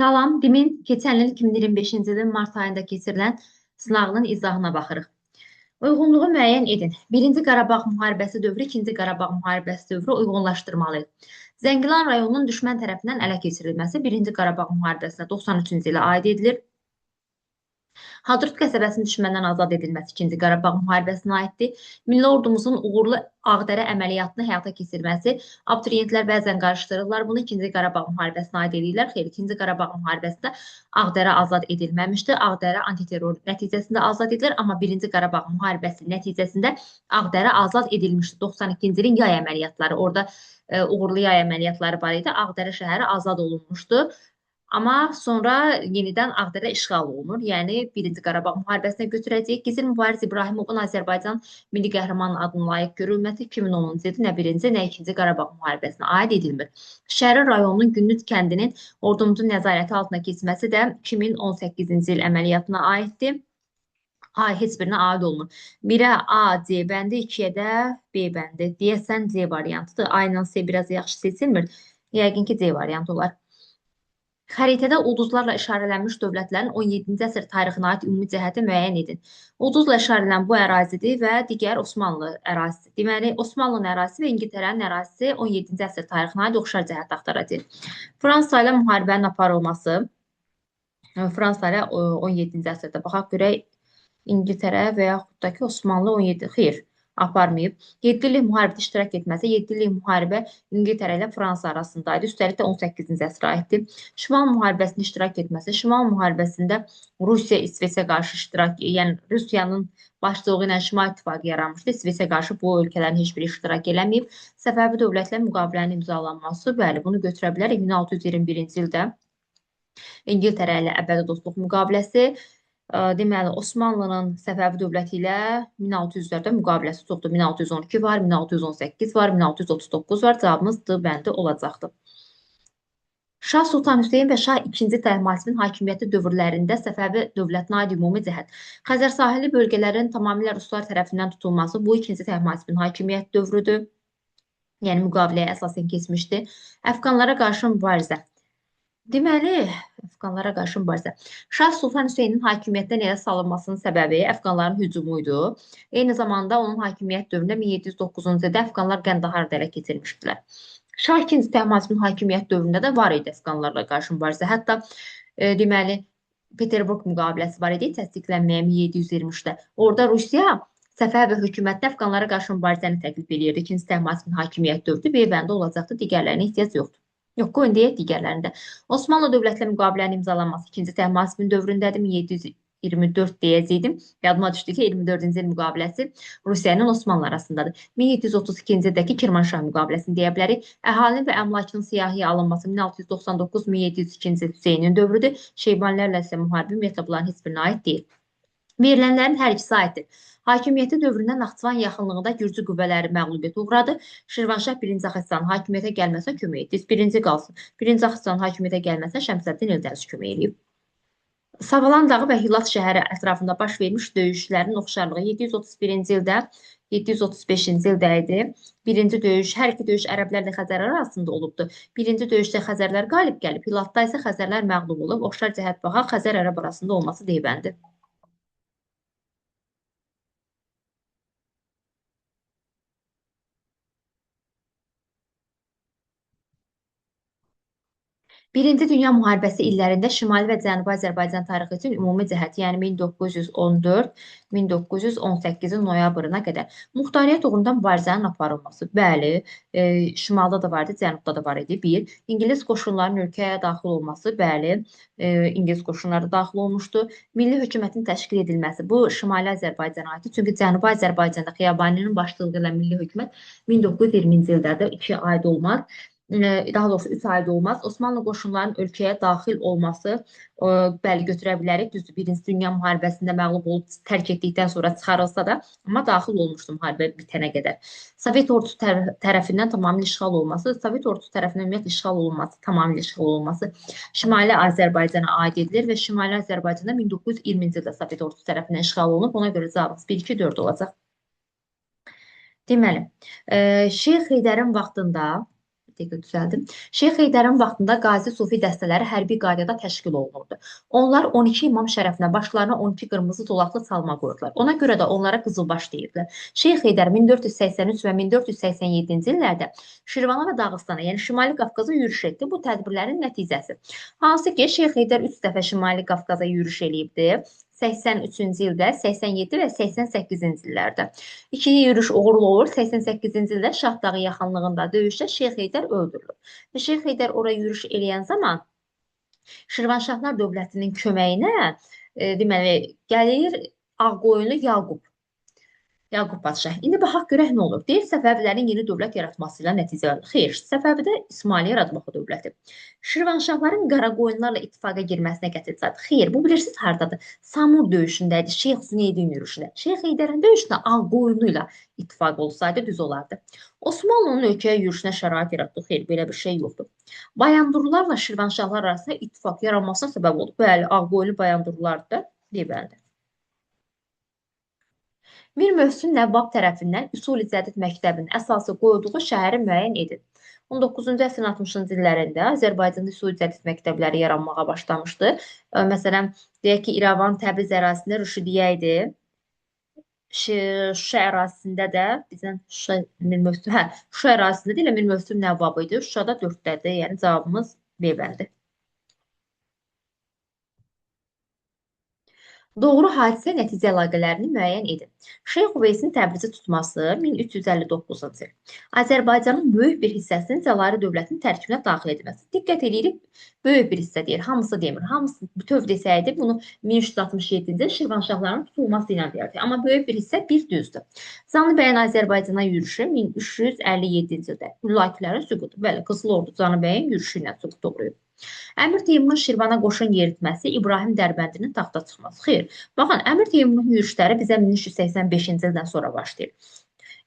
Salam, DİMİN keçən il 2025-ci ilin mart ayında keçirilən sınağının izahına baxırıq. Uyğunluğu müəyyən edin. Birinci Qarabağ müharibəsi dövrü, ikinci Qarabağ müharibəsi dövrü uyğunlaşdırmalıyıq. Zəngilan rayonunun düşmən tərəfindən ələ keçirilməsi Birinci Qarabağ müharibəsinə 93-cü ilə aid edilir. Hadrut qəsəbəsinin düşməndən azad edilməsi İkinci Qarabağ müharibəsinə aiddir. Milli ordumuzun uğurlu Ağdərə əməliyyatını həyata keçirməsi abituriyentlər bəzən qarışdırırlar. Bunu İkinci Qarabağ müharibəsinə aid edirlər. Xeyr, İkinci Qarabağ müharibəsində Ağdərə azad edilməmişdi. Ağdərə antiterror nəticəsində azad edilir, amma Birinci Qarabağ müharibəsi nəticəsində Ağdərə azad edilmişdi. 92-ci ilin yay əməliyyatları, orada uğurlu yay əməliyyatları var idi. Ağdərə şəhəri azad olunmuşdu. Amma sonra yenidən Ağdərə işğal olunur. Yəni Birinci Qarabağ müharibəsinə götürəcəyik. Gizir Mübariz İbrahimovun Azərbaycan Milli Qəhrəmanı adına layiq görülməsi 2010-cu ildə nə birinci, nə ikinci Qarabağ müharibəsinə aid edilmir. Şəri rayonunun Gündüz kəndinin ordumuzun nəzarəti altına keçməsi də 2018-ci il əməliyyatına aiddir. A heç birinə aid olmur. 1-ə A, C bəndi, 2-yə də B bəndi. Deyəsən C variantıdır. A ilə C biraz yaxşı seçilmir. Yəqin ki, C variantı olar. Xəritədə ulduzlarla işarələnmiş dövlətlərin 17-ci əsr tarixinə aid ümumi cəhəti müəyyən edin. Ulduzla işarələnən bu ərazidir və digər Osmanlı ərazisi. Deməli, Osmanlının ərazisi və İngiltərənin ərazisi 17-ci əsr tarixinə aid oxşar cəhət axtaracaq. Fransa ilə müharibənin aparılması, Fransa ilə 17-ci əsrdə baxaq görək İngiltərə və yaxud da ki, Osmanlı 17, xeyr, aparmayıb. 7 illik müharibədə iştirak etməsi, 7 illik müharibə İngiltərə ilə Fransa arasındaydı. Üstəlik də 18-ci əsrə aiddir. Şimal müharibəsində iştirak etməsi, Şimal müharibəsində Rusiya İsveçə qarşı iştirak, yəni Rusiyanın başçılığı ilə Şimal İttifaqı yaranmışdı. İsveçə qarşı bu ölkələrin heç biri iştirak eləməyib. Səfəvi dövlətlə müqavilənin imzalanması, bəli, bunu götürə bilərik. 1621-ci ildə İngiltərə ilə əbədi dostluq müqaviləsi. Deməli, Osmanlının Səfəvi dövləti ilə 1600-lərdə müqaviləsi çoxdur. 1612 var, 1618 var, 1639 var. Cavabımız D bəndi olacaqdır. Şah Sultan Hüseyn və Şah II Təhmasibin hakimiyyəti dövrlərində Səfəvi dövlətinə aid ümumi cəhət. Xəzər sahili bölgələrin tamamilə ruslar tərəfindən tutulması bu II Təhmasibin hakimiyyət dövrüdür. Yəni müqaviləyə əsasən keçmişdi. Əfqanlara qarşı mübarizə. Deməli, əfqanlara qarşı mübarizə. Şah Sultan Hüseynin hakimiyyətdən elə salınmasının səbəbi əfqanların hücumu idi. Eyni zamanda onun hakimiyyət dövründə 1709-cu ildə əfqanlar Qəndaharı da ələ keçirmişdilər. Şah II Təhmasibin hakimiyyət dövründə də var idi əfqanlarla qarşı mübarizə. Hətta deməli, Peterburq müqaviləsi var idi təsdiqlənməyə 1723-də. Orada Rusiya Səfəvi hökumətinə əfqanlara qarşı mübarizəni təklif eləyirdi. İkinci Təhmasibin hakimiyyət dövrü B bəndi olacaqdı, digərlərinə ehtiyac yoxdur. Yox, qoyun deyək digərlərində. Osmanlı dövlətlə müqavilənin imzalanması 2-ci Təhmasibin dövründədir, 1724 deyəcəkdim. Yadıma düşdü ki, 24-cü il müqaviləsi Rusiya ilə Osmanlı arasındadır. 1732-ci ildəki Kirmanşah müqaviləsini deyə bilərik. Əhalinin və əmlakının siyahıya alınması 1699-1702-ci il Hüseynin dövrüdür. Şeybanilərlə isə müharibə ümumiyyətlə bunların heç birinə aid deyil. Verilənlərin hər ikisi aiddir. Hakimiyyəti dövründə Naxçıvan yaxınlığında Gürcü qüvvələri məğlubiyyətə uğradı. Şirvanşah 1-ci Axistan hakimiyyətə gəlməsinə kömək etdi. Birinci qalsın. 1-ci Axistan hakimiyyətə gəlməsinə Şəmsəddin Eldəniz kömək eləyib. Savalan dağı və Hilat şəhəri ətrafında baş vermiş döyüşlərin oxşarlığı 731-ci ildə 735-ci ildə idi. Birinci döyüş, hər iki döyüş ərəblərlə Xəzərlər arasında olubdu. Birinci döyüşdə Xəzərlər qalib gəlib, Hilatda isə Xəzərlər məğlub olub. Oxşar cəhət baxaq, Xəzər ərəb arasında olması deybəndi. Birinci Dünya Müharibəsi illərində Şimali və Cənubi Azərbaycan tarixi üçün ümumi cəhət, yəni 1914-1918-in noyabrına qədər muxtariyyət uğrunda mübarizənin aparılması. Bəli, şimalda da var idi, cənubda da var idi. Bir, İngilis qoşunlarının ölkəyə daxil olması, bəli, İngilis qoşunları daxil olmuşdu. Milli hökumətin təşkil edilməsi, bu Şimali Azərbaycana aiddir. Çünki Cənubi Azərbaycanda Xiyabaninin başçılığı ilə milli hökumət 1920-ci ildədir, 2 aid olmaz. Daha doğrusu 3 ayda olmaz. Osmanlı qoşunlarının ölkəyə daxil olması, bəli, götürə bilərik. Düzdür, Birinci Dünya müharibəsində məğlub olub tərk etdikdən sonra çıxarılsa da, amma daxil olmuşdu müharibə bitənə qədər. Sovet ordusu tərəfindən tamamilə işğal olunması, Sovet ordusu tərəfindən ümumiyyətlə işğal olunması, tamamilə işğal olunması Şimali Azərbaycana aid edilir və Şimali Azərbaycanda 1920-ci ildə Sovet ordusu tərəfindən işğal olunub. Ona görə cavabımız 1, 2, 4 olacaq. Deməli, Şeyx Heydərin vaxtında Bir dəqiqə düzəldim. Şeyx Heydərin vaxtında Qazi Sufi dəstələri hərbi qaydada təşkil olunurdu. Onlar 12 imam şərəfinə başlarına 12 qırmızı zolaqlı çalma qoyurdular. Ona görə də onlara qızılbaş deyirdilər. Şeyx Heydər 1483 və 1487-ci illərdə Şirvana və Dağıstana, yəni Şimali Qafqaza yürüş etdi. Bu tədbirlərin nəticəsi. Hansı ki, Şeyx Heydər 3 dəfə Şimali Qafqaza yürüş eləyibdi. 83-cü ildə, 87 və 88-ci illərdə. İki yürüş uğurlu olur. 88-ci ildə Şah Dağı yaxınlığında döyüşdə Şeyx Heydər öldürülür. Və Şeyx Heydər ora yürüş eləyən zaman Şirvanşahlar dövlətinin köməyinə deməli, gəlir Ağqoyunlu Yaqub. Yaqub padşah. İndi baxaq görək nə olur. Deyir, Səfəvilərin yeni dövlət yaratması ilə nəticələnir. Xeyr, Səfəvidə İsmaili yaratmağı dövləti. Şirvanşahların Qaraqoyunlarla ittifaqa girməsinə gətirdi. Xeyr, bu bilirsiniz hardadır? Samur döyüşündədir, Şeyx Züneydin yürüşündə. Şeyx Heydərin döyüşündə Ağqoyunlu ilə ittifaq olsaydı düz olardı. Osmanlının ölkəyə yürüşünə şərait yaratdı. Xeyr, belə bir şey yoxdur. Bayandurlularla Şirvanşahlar arasında ittifaq yaranmasına səbəb oldu. Bəli, Ağqoyunlu Bayandurlulardır da, deyibəndi. Mir Möhsün Nəvvab tərəfindən Üsul-i Cədid məktəbinin əsası qoyulduğu şəhəri müəyyən edin. 19-cu əsrin 60-cı illərində Azərbaycanda Üsul-i Cədid məktəbləri yaranmağa başlamışdı. Məsələn, deyək ki, İrəvan, Təbriz ərazisində Rüşidiyyə idi. Şuşa ərazisində də bizən Şuşa Mir Möhsün, hə, Şuşa ərazisində də elə Mir Möhsün Nəvvab idi. Şuşada 4-dədir. Yəni cavabımız B bəndi. Doğru hadisə nəticə əlaqələrini müəyyən edin. Şeyx Uveysin Təbrizi tutması 1359-cu il. Azərbaycanın böyük bir hissəsinin Cəlairi dövlətinin tərkibinə daxil edilməsi. Diqqət edirik, böyük bir hissə deyir, hamısı demir. Hamısı bütöv desəydi, bunu 1367-ci il Şirvanşahların tutulması ilə deyərdi. Amma böyük bir hissə bir düzdür. Canıbəyin Azərbaycana yürüşü 1357-ci ildə. Hülakilərin süqutu. Bəli, Qızıl Ordu Canıbəyin yürüşü ilə süqut uğrayıb. Əmir Teymurun Şirvana qoşun yeritməsi, İbrahim Dərbəndinin taxta çıxması. Xeyr, baxın, Əmir Teymurun yürüşləri bizə 1385-ci ildən sonra başlayır.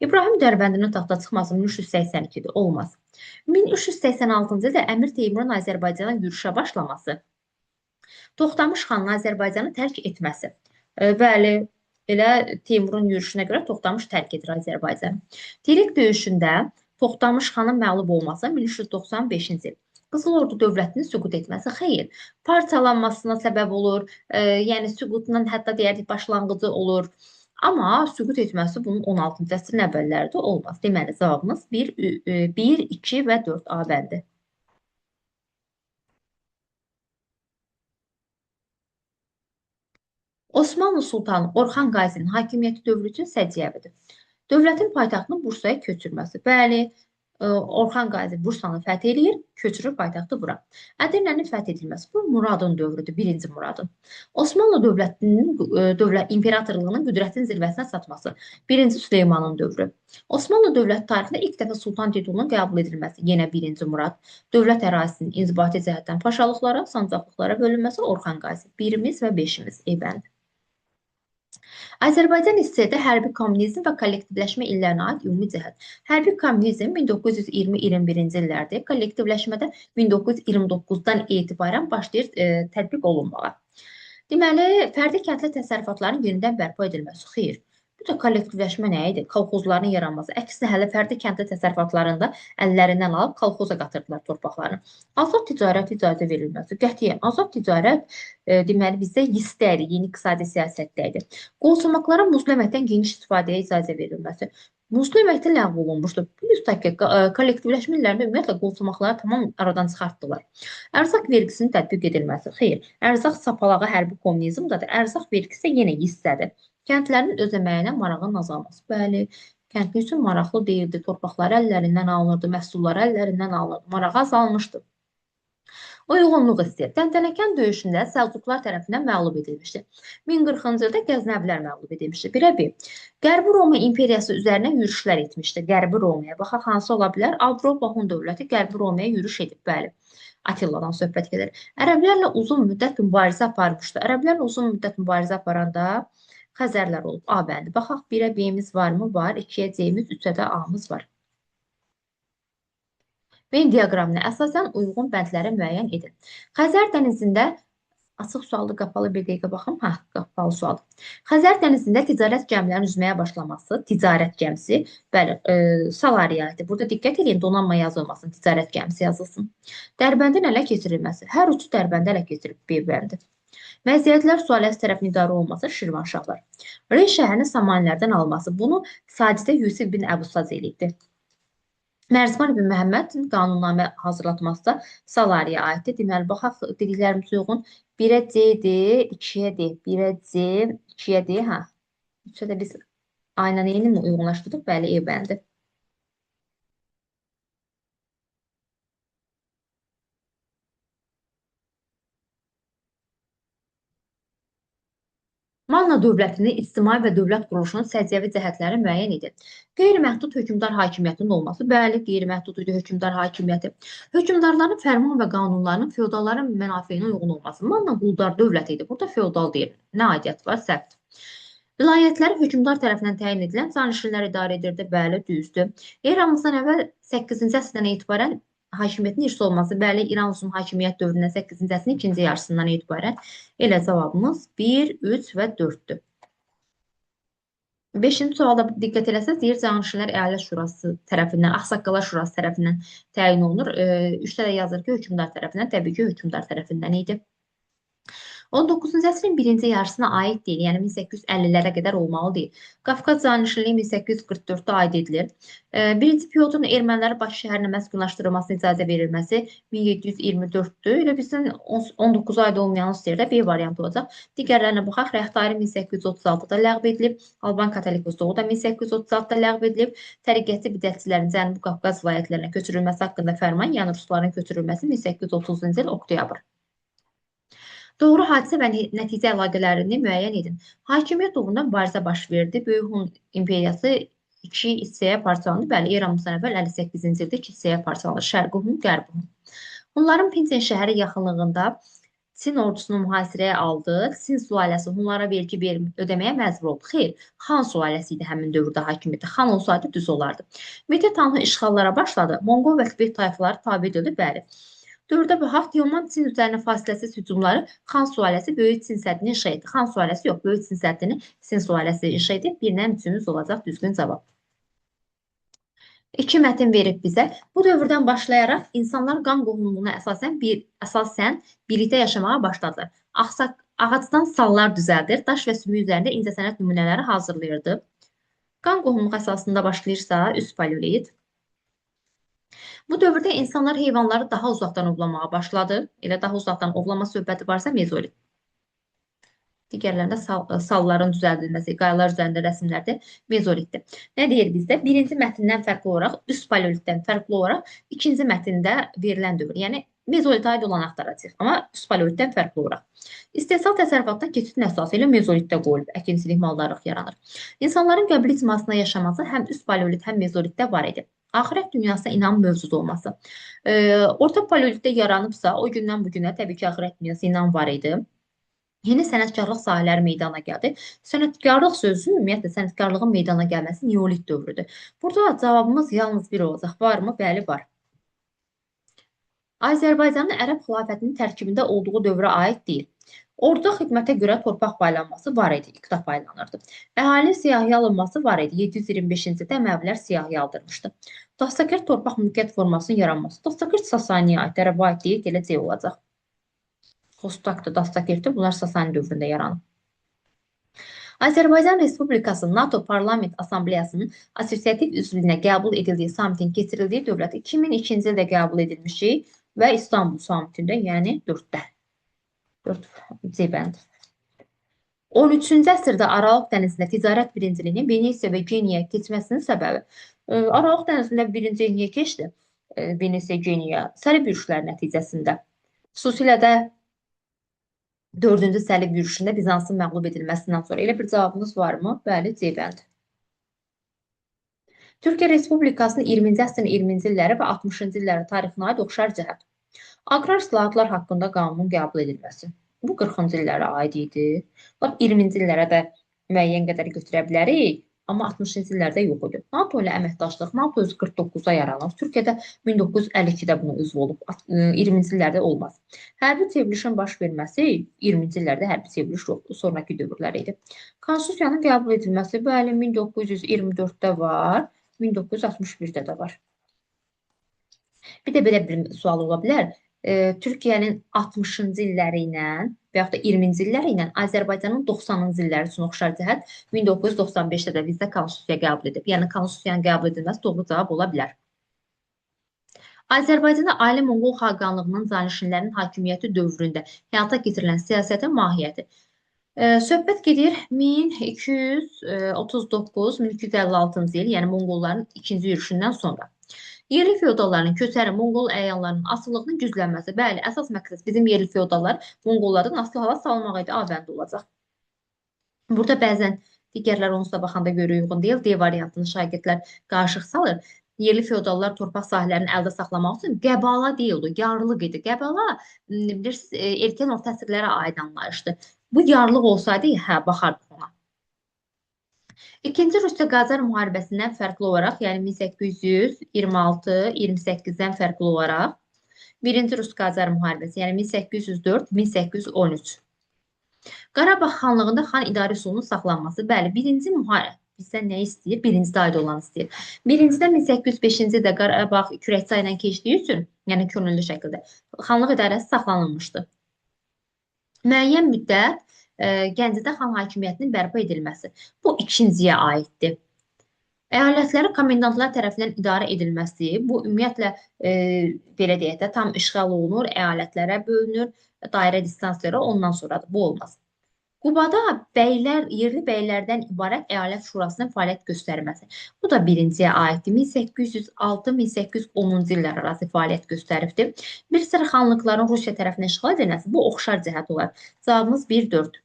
İbrahim Dərbəndinin taxta çıxması 1382-dir, olmaz. 1386-cı ildə Əmir Teymurun Azərbaycana yürüşə başlaması, Toxtamış xanın Azərbaycanı tərk etməsi. Bəli, elə Teymurun yürüşünə görə Toxtamış tərk edir Azərbaycanı. Terek döyüşündə Toxtamış xanın məğlub olması 1395-ci il. Qızıl Ordu dövlətinin süqut etməsi, xeyr, parçalanmasına səbəb olur, yəni süqutunun hətta deyərdik başlanğıcı olur. Amma süqut etməsi bunun 16-cı əsrin əvvəllərində olmaz. Deməli, cavabımız 1, 2 və 4 A bəndi. Osmanlı Sultanı Orxan Qazinin hakimiyyəti dövrü üçün səciyyəvidir. Dövlətin paytaxtını Bursaya köçürməsi. Bəli, Orxan Qazi Bursanı fəth eləyir, köçürür paytaxtı bura. Ədirnənin fəth edilməsi. Bu Muradın dövrüdür, birinci Muradın. Osmanlı dövlətinin, dövlət imperatorluğunun qüdrətin zirvəsinə çatması. Birinci Süleymanın dövrü. Osmanlı dövlət tarixində ilk dəfə Sultan titulunun qəbul edilməsi. Yenə birinci Murad. Dövlət ərazisinin inzibati cəhətdən paşalıqlara, sancaqlıqlara bölünməsi Orxan Qazi. Birimiz və beşimiz. Eybəndi. Azərbaycan SSR-də hərbi kommunizm və kollektivləşmə illərinə aid ümumi cəhət. Hərbi kommunizm 1920-21-ci illərdə, kollektivləşmədə 1929-dan etibarən başlayır tətbiq olunmağa. Deməli, fərdi kəndli təsərrüfatların yenidən bərpa edilməsi. Xeyr. Bu da kollektivləşmə nə idi? Kolxozların yaranması. Əksinə, hələ fərdi kəndli təsərrüfatlarında əllərindən alıb kolxoza qatırdılar torpaqlarını. Azad ticarət icazə verilməsi. Qətiyyən azad ticarət deməli bizdə YİS-də idi, yeni iqtisadi siyasətdə idi. Qolçomaqlara muzlu əməkdən geniş istifadəyə icazə verilməsi. Muzlu əməkdə ləğv olunmuşdu. Plus ki, kollektivləşmə illərində ümumiyyətlə qolçomaqları tamam aradan çıxartdılar. Ərzaq vergisinin tətbiq edilməsi. Xeyr, ərzaq sapalağı hərbi kommunizmdədir. Ərzaq vergisi yenə YİS-dədir. Kəndlərin öz əməyinə marağın azalması. Bəli, kəndli üçün maraqlı deyildi. Torpaqları əllərindən alınırdı, məhsulları əllərindən alınırdı. Marağı azalmışdı. Uyğunluq istəyir. Təntənəkən döyüşündə Səlcuqlar tərəfindən məğlub edilmişdi. 1040-cı ildə Qəznəvilər məğlub edilmişdi. Birə-bir. Qərbi Roma imperiyası üzərinə yürüşlər etmişdi. Qərbi Romaya. Baxaq, hansı ola bilər? Avropa Hun dövləti Qərbi Romaya yürüş edib. Bəli. Atilladan söhbət gedir. Ərəblərlə uzun müddət mübarizə aparmışdı. Ərəblərlə uzun müddət mübarizə aparanda Xəzərlər olub. A bəndi. Baxaq, 1-ə B-miz varmı? Var. 2-yə C-miz, 3-ə də A-mız var. Venn diaqramına əsasən uyğun bəndləri müəyyən edin. Xəzər dənizində Açıq suallı, qapalı bir dəqiqə baxım. Hə, qapalı sual. Xəzər dənizində ticarət gəmilərinin üzməyə başlaması, ticarət gəmisi, bəli, Salariya aiddir. Burada diqqət edin, donanma yazılmasın, ticarət gəmisi yazılsın. Dərbəndin ələ keçirilməsi. Hər üçü Dərbəndə ələ keçirilib, B bəndi. Məziyyətlər sülaləsi tərəfindən idarə olunması, Şirvanşahlar. Rey şəhərinin Samanilərdən alınması. Bunu Sacidə Yusif bin Əbusaz eləyibdir. Mərzban ibn Məhəmmədin qanunnamə hazırlatması da Salariya aiddir. Deməli, baxaq dediklərimiz uyğun. 1-ə C-dir, 2-yə D. 1-ə C, 2-yə D. Hə. 3-ə də biz aynen eyni mi uyğunlaşdırdıq? Bəli, E bəndi. Manna dövlətinin ictimai və dövlət quruluşunun səciyyəvi cəhətləri müəyyən edir. Qeyri-məhdud hökmdar hakimiyyətinin olması, bəli, qeyri-məhdud idi hökmdar hakimiyyəti. Hökmdarların fərman və qanunlarının feodalların mənafeyinə uyğun olması. Manna quldar dövləti idi. Burada feodal deyil. Nə aidiyyəti var? Səhvdir. Vilayətləri hökmdar tərəfindən təyin edilən canişinlər idarə edirdi. Bəli, düzdür. Eramızdan əvvəl 8-ci əsrdən etibarən hakimiyyətin irs olması. Bəli, İran Uzun hakimiyyət dövründən 8-ci əsrin ikinci yarısından etibarən. Elə cavabımız 1, 3 və 4-dür. 5-ci sualda diqqət eləsəz, deyir canişinlər Əyalət Şurası tərəfindən, Ağsaqqallar Şurası tərəfindən təyin olunur. 3-də də yazır ki, hökmdar tərəfindən, təbii ki, hökmdar tərəfindən idi. 19-cu əsrin birinci yarısına aid deyil, yəni 1850-lərə qədər olmalı deyil. Qafqaz canişinliyi 1844-də aid edilir. Birinci Pyotrun erməniləri Bakı şəhərinə məskunlaşdırılmasına icazə verilməsi 1724-dür. Elə bilsin 19-a aid olmayan yerdə B variantı olacaq. Digərlərinə baxaq. Rəxtari 1836-da ləğv edilib. Alban katolikosluğu da 1836-da ləğv edilib. Təriqətçi bidətçilərin Cənubi Qafqaz vilayətlərinə köçürülməsi haqqında fərman, yəni rusların köçürülməsi 1830-cu il oktyabr. Doğru hadisə və nəticə əlaqələrini müəyyən edin. Hakimiyyət uğrunda mübarizə baş verdi. Böyük Hun imperiyası iki hissəyə parçalandı. Bəli, eramızdan əvvəl 58-ci ildə iki hissəyə parçalandı. Şərqi Hun, Qərbi Hun. Hunların Pincen şəhəri yaxınlığında Çin ordusunu mühasirəyə aldı. Çin sülaləsi Hunlara vergi ödəməyə məcbur oldu. Xeyr, Xan sülaləsi idi həmin dövrdə hakimiyyətdə. Xan olsaydı düz olardı. Mete Tanhu işğallara başladı. Monqol və Tibet tayfaları tabe edildi. Bəli. Dördə baxaq, Teoman Çin üzərinə fasiləsiz hücumları Xan sülaləsi Böyük Çin səddini inşa etdi. Xan sülaləsi yox, Böyük Çin səddini Çin sülaləsi inşa edib. 1-dən 3-ümüz olacaq düzgün cavab. İki mətin verib bizə. Bu dövrdən başlayaraq insanlar qan qohumluğuna əsasən birlikdə yaşamağa başladılar. Ağacdan sallar düzəldir, daş və sümük üzərində incəsənət nümunələri hazırlayırdı. Qan qohumluğu əsasında başlayırsa, üst paleolit. Bu dövrdə insanlar heyvanları daha uzaqdan ovlamağa başladı. Elə daha uzaqdan ovlama söhbəti varsa mezolit. Digərlərində salların düzəldilməsi, qayalar üzərində rəsimlərdə mezolitdir. Nə deyir bizdə? Birinci mətndən fərqli olaraq, üst paleolitdən fərqli olaraq ikinci mətndə verilən dövr. Yəni mezolitə aid olanı axtaracağıq, amma üst paleolitdən fərqli olaraq. İstehsal təsərrüfatdan keçidin əsası ilə mezolitdə qoyulub, əkinçilik, maldarlıq yaranır. İnsanların qəbili icmasında yaşaması həm üst paleolit, həm mezolitdə var idi. Axirət dünyasına inam mövcud olması. Orta paleolitdə yaranıbsa, o gündən bu günə təbii ki, axirət dünyası inam var idi. Yeni sənətkarlıq sahələri meydana gəldi. Sənətkarlıq sözü, ümumiyyətlə, sənətkarlığın meydana gəlməsi neolit dövrüdür. Burada cavabımız yalnız bir olacaq. Varmı? Bəli, var. Azərbaycanın Ərəb xilafətinin tərkibində olduğu dövrə aid deyil. Orduda xidmətə görə torpaq paylanması var idi, iqta paylanırdı. Əhalinin siyahıya alınması var idi. 725-ci ildə Əməvilər siyahıya aldırmışdı. Dastakert torpaq mülkiyyət formasının yaranması. Dastakert Sasaniyə aid, Ərəbə aid deyil, elə C olacaq. Xostakdır, Dastakertdir, bunlar Sasani dövründə yaranıb. Azərbaycan Respublikası NATO Parlament Assambleyasının assosiativ üzvlüyünə qəbul edildiyi samitin keçirildiyi dövlət 2002-ci ildə qəbul edilmişik və İstanbul samitində, yəni 4-də. 4 C bəndi. 13-cü əsrdə Aralıq dənizində ticarət birinciliyinin Venesiya və Geniyaya keçməsinin səbəbi. Aralıq dənizində birinci niyə keçdi? Venesiya, Geniya səlib yürüşləri nəticəsində. Xüsusilə də 4-cü səlib yürüşündə Bizansın məğlub edilməsindən sonra. Elə bir cavabımız varmı? Bəli, C bəndi. Türkiyə Respublikasının 20-ci əsrin 20-ci illəri və 60-cı illəri tarixinə aid oxşar cəhət. Aqrar islahatlar haqqında qanunun qəbul edilməsi. Bu 40-cı illərə aid idi. Lap 20-ci illərə də müəyyən qədər götürə bilərik. Amma 60-cı illərdə yox idi. NATO ilə əməkdaşlıq, NATO özü 49-da yaranır. Türkiyədə 1952-də buna üzv olub. 20-ci illərdə olmaz. Hərbi çevrilişin baş verməsi 20-ci illərdə hərbi çevriliş yoxdur. Sonraki dövrlər idi. Konstitusiyanın qəbul edilməsi, bəli, 1924-də var, 1961-də də var. Bir də belə bir sual ola bilər. Türkiyənin 60-cı illəri ilə və yaxud da 20-ci illəri ilə Azərbaycanın 90-cı illəri üçün oxşar cəhət 1995-də də bizdə konstitusiya qəbul edib. Yəni konstitusiyanın qəbul edilməsi doğru cavab ola bilər. Azərbaycanda Ali Monqol xaqanlığının canişinlərinin hakimiyyəti dövründə həyata keçirilən siyasətin mahiyyəti. Söhbət gedir 1239-1256-cı il, yəni Monqolların ikinci yürüşündən sonra. Yerli feodalların, köçəri Monqol əyanlarının asılılığının güclənməsi. Bəli, əsas məqsəd bizim yerli feodallar Monqollardan asılı hala salmaq idi, A bəndi olacaq. Burada bəzən digərlər onsuz da baxanda görə uyğun deyil. D variantını şagirdlər qarışıq salır. Yerli feodallar torpaq sahələrini əldə saxlamaq üçün qəbala deyildi, yarlıq idi. Qəbala, bilirsiniz, erkən orta əsrlərə aid anlayışdır. Bu yarlıq olsaydı, hə, baxardıq ona. İkinci Rusiya-Qacar müharibəsindən fərqli olaraq, yəni 1826-28-dən fərqli olaraq, Birinci Rus-Qacar müharibəsi, yəni 1804-1813. Qarabağ xanlığında xan idarə üsulunun saxlanması. Bəli, birinci müharibə bizdən nə istəyir? Birincidə aid olanı istəyir. Birincidə 1805-ci ildə Qarabağ Kürəkçay ilə keçdiyi üçün, yəni könüllü şəkildə xanlıq idarəsi saxlanılmışdı. Müəyyən müddət Gəncədə xan hakimiyyətinin bərpa edilməsi. Bu ikinciyə aiddir. Əyalətlərin komendantlar tərəfindən idarə edilməsi, bu ümumiyyətlə belə deyək də tam işğal olunur, əyalətlərə bölünür, dairə distansiyara ondan sonradır. Bu olmaz. Qubada bəylər, yerli bəylərdən ibarət əyalət şurasının fəaliyyət göstərməsi. Bu da birinciyə aiddir. 1806-1810-cu illər arası fəaliyyət göstəribdir. Bir sıra xanlıqların Rusiya tərəfindən işğal edilməsi bu oxşar cəhət olar. Cavabımız 1-4.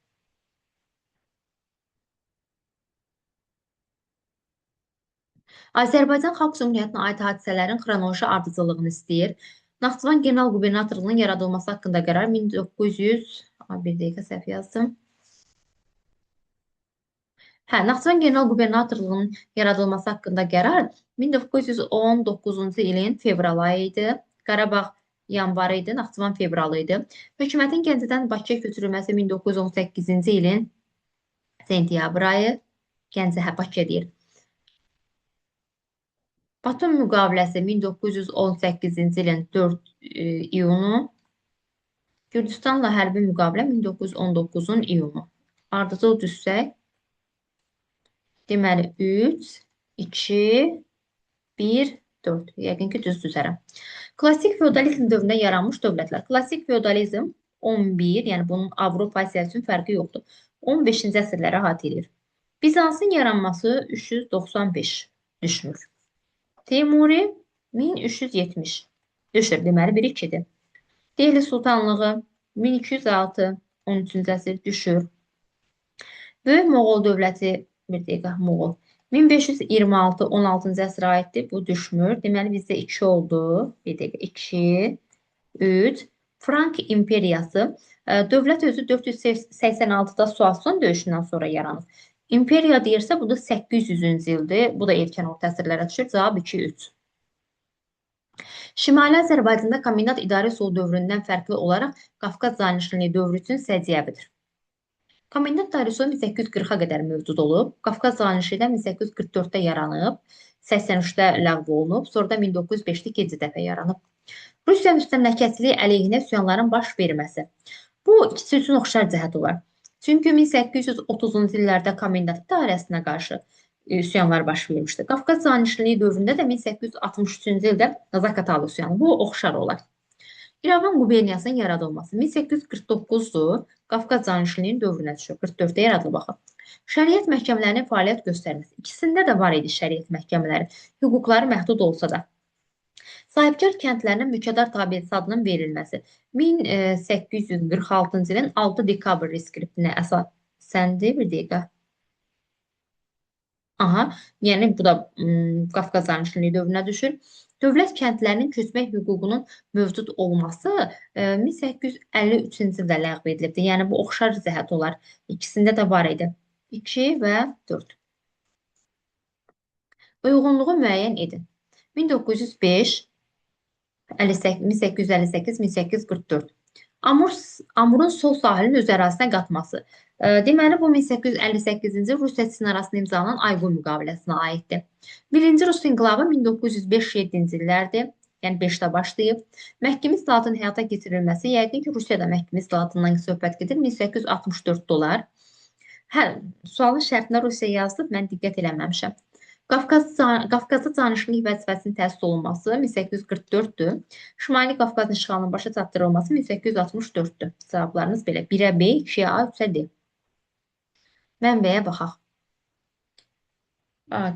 Azərbaycan Xalq Cümhuriyyətinə aid hadisələrin xronoloji ardıcıllığını istəyir. Naxçıvan General Qubernatorluğunun yaradılması haqqında qərar 1900... Bir dəqiqə səhv yazdım. Hə, Naxçıvan General Qubernatorluğunun yaradılması haqqında qərar 1919-cu ilin fevral ayı idi. Qarabağ yanvarı idi, Naxçıvan fevralı idi. Hökumətin Gəncədən Bakıya köçürülməsi 1918-ci ilin sentyabr ayı. Gəncə, hə, Bakıya deyir. Batum müqaviləsi 1918-ci ilin 4 iyunu. Gürcüstanla hərbi müqavilə 1919-un iyunu. Ardıcıl düşsək, deməli 3, 2, 1, 4. Yəqin ki, düz düzərəm. Klassik feodalizm dövründə yaranmış dövlətlər. Klassik feodalizm 11, yəni bunun Avropa Asiya üçün fərqi yoxdur. 15-ci əsrlərə əhatə edir. Bizansın yaranması 395 düşmür. Teymuri 1370 düşür. Deməli 1-2-dir. Dehli Sultanlığı 1206 13-cü əsr düşür. Böyük Moğol dövləti, bir dəqiqə, Moğol 1526 16-cı əsrə aiddir. Bu düşmür. Deməli bizdə 2 oldu. Bir dəqiqə 2 3. Frank imperiyası dövlət özü 486-da Suason döyüşündən sonra yaranır. İmperiya deyirsə, bu da 800-cü ildir. Bu da erkən orta əsrlərə düşür. Cavab 2-3. Şimali Azərbaycanda komendant idarə üsulu dövründən fərqli olaraq Qafqaz canişinliyi dövrü üçün səciyyəvidir. Komendant idarə üsulu 1840-a qədər mövcud olub. Qafqaz canişinliyi də 1844-də yaranıb, 83-də ləğv olunub, sonra da 1905-də ikinci dəfə yaranıb. Rusiya müstəmləkəçiliyi əleyhinə üsyanların baş verməsi. Bu ikisi üçün oxşar cəhət olar. Çünki 1830-cu illərdə komendant idarəsinə qarşı üsyanlar baş vermişdi. Qafqaz canişinliyi dövründə də 1863-cü ildə Zakatalı üsyanı. Bu oxşar olar. İrəvan quberniyasının yaradılması 1849-dur. Qafqaz canişinliyinin dövrünə düşür. 44-də yaradılıb axı. Şəriət məhkəmələrinin fəaliyyət göstərməsi. İkisində də var idi şəriət məhkəmələri. Hüquqları məhdud olsa da. Sahibkar kəndlərinə mülkədar tabiiyəti adının verilməsi 1846-cı ilin 6 dekabr reskriptinə əsasəndir. Bir dəqiqə. Aha, yəni bu da Qafqaz canişinliyi dövrünə düşür. Dövlət kəndlərinin köçmək hüququnun mövcud olması 1853-cü ildə ləğv edilibdir. Yəni bu oxşar cəhət olar. İkisində də var idi. 2 və 4. Uyğunluğu müəyyən edin. 1905, 1858, 1844. Amurun sol sahilinin öz ərazisinə qatması. Deməli, bu 1858-ci Rusiya-Çin arasında imzalanan Ayqun müqaviləsinə aiddir. Birinci Rus inqilabı 1905-7-ci illərdir. Yəni 5-də başlayıb. Məhkəmə islahatının həyata keçirilməsi, yəqin ki, Rusiyada məhkəmə islahatından söhbət gedir. 1864 dolar. Hə, sualın şərtində Rusiya yazılıb, mən diqqət eləməmişəm. Qafqazda canişinlik vəzifəsinin təsis olunması 1844-dür. Şimali Qafqazın işğalının başa çatdırılması 1864-dür. Cavablarımız belə. 1-ə B, 2-yə A, 3-ə D. Mənbəyə baxaq.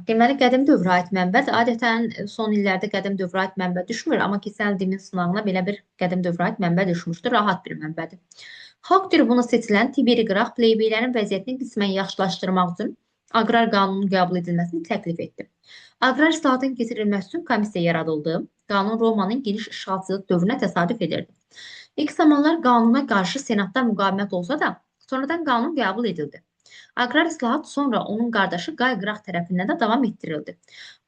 Deməli, qədim dövrə aid mənbədir. Adətən son illərdə qədim dövrə aid mənbə düşmür, amma keçən il DİM-in sınağına belə bir qədim dövrə aid mənbə düşmüşdür. Rahat bir mənbədir. Xalq tribunu seçilən Tiberi Qraq plebeylərin vəziyyətini qismən yaxşılaşdırmaq üçün aqrar qanunun qəbul edilməsini təklif etdi. Aqrar islahatın keçirilməsi üçün komissiya yaradıldı. Qanun Romanın geniş işğalçılıq dövrünə təsadüf edirdi. İlk zamanlar qanuna qarşı senatda müqavimət olsa da, sonradan qanun qəbul edildi. Aqrar islahat sonra onun qardaşı Qay Qraq tərəfindən də davam etdirildi.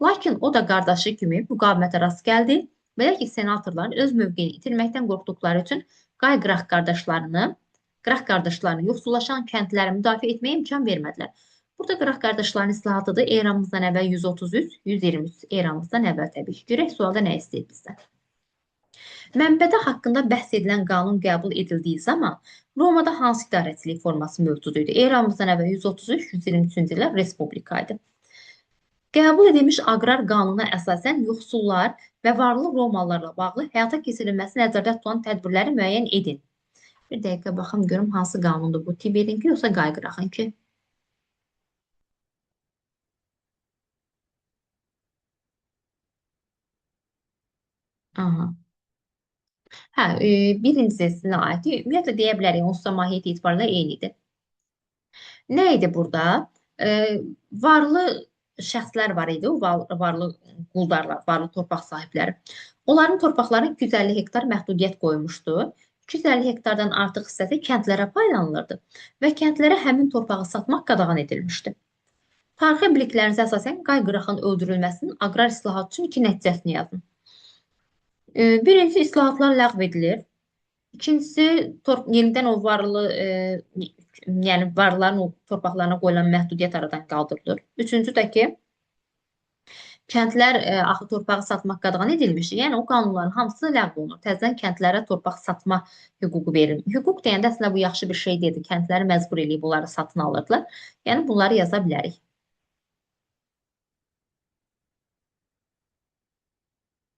Lakin o da qardaşı kimi müqavimətə rast gəldi. Belə ki, senatorların öz mövqeyini itirməkdən qorxduqları üçün Qay Qraq qardaşlarını yoxsullaşan kəndləri müdafiə etməyə imkan vermədilər. Burada Qraq qardaşlarının islahatıdır. Eramızdan əvvəl 133, 123 eramızdan əvvəl təbii ki. Görək sualda nə istəyir bizdən. Mənbədə haqqında bəhs edilən qanun qəbul edildiyi zaman Romada hansı idarəçilik forması mövcud idi? Eramızdan əvvəl 133, 123-cü illər Respublika idi. Qəbul edilmiş aqrar qanuna əsasən yoxsullar və varlı Romalılarla bağlı həyata keçirilməsi nəzərdə tutulan tədbirləri müəyyən edin. Bir dəqiqə baxım görüm hansı qanundur bu? Tiberinki yoxsa Qay Qraqınki? Aha. Hə, birincisinə aid. Ümumiyyətlə deyə bilərik, onsuz da mahiyyət etibarıyla eynidir. Nə idi burada? Varlı şəxslər var idi, o varlı quldarlar, varlı torpaq sahibləri. Onların torpaqlarına 250 hektar məhdudiyyət qoymuşdu. 250 hektardan artıq hissəsi kəndlərə paylanılırdı və kəndlərə həmin torpağı satmaq qadağan edilmişdi. Tarixi biliklərinizə əsasən Qay Qraqın öldürülməsinin aqrar islahat üçün iki nəticəsini yazın. Birincisi, islahatlar ləğv edilir. İkincisi, yenidən o varlı, yəni varlıların o torpaqlarına qoyulan məhdudiyyət aradan qaldırılır. Üçüncü də ki, kəndlər axı torpağı satmaq qadağan edilmişdi. Yəni o qanunların hamısı ləğv olunur. Təzədən kəndlərə torpaq satma hüququ verilir. Hüquq deyəndə əslində bu yaxşı bir şey deyildi. Kəndləri məcbur eləyib onları satın alırdılar. Yəni bunları yaza bilərik.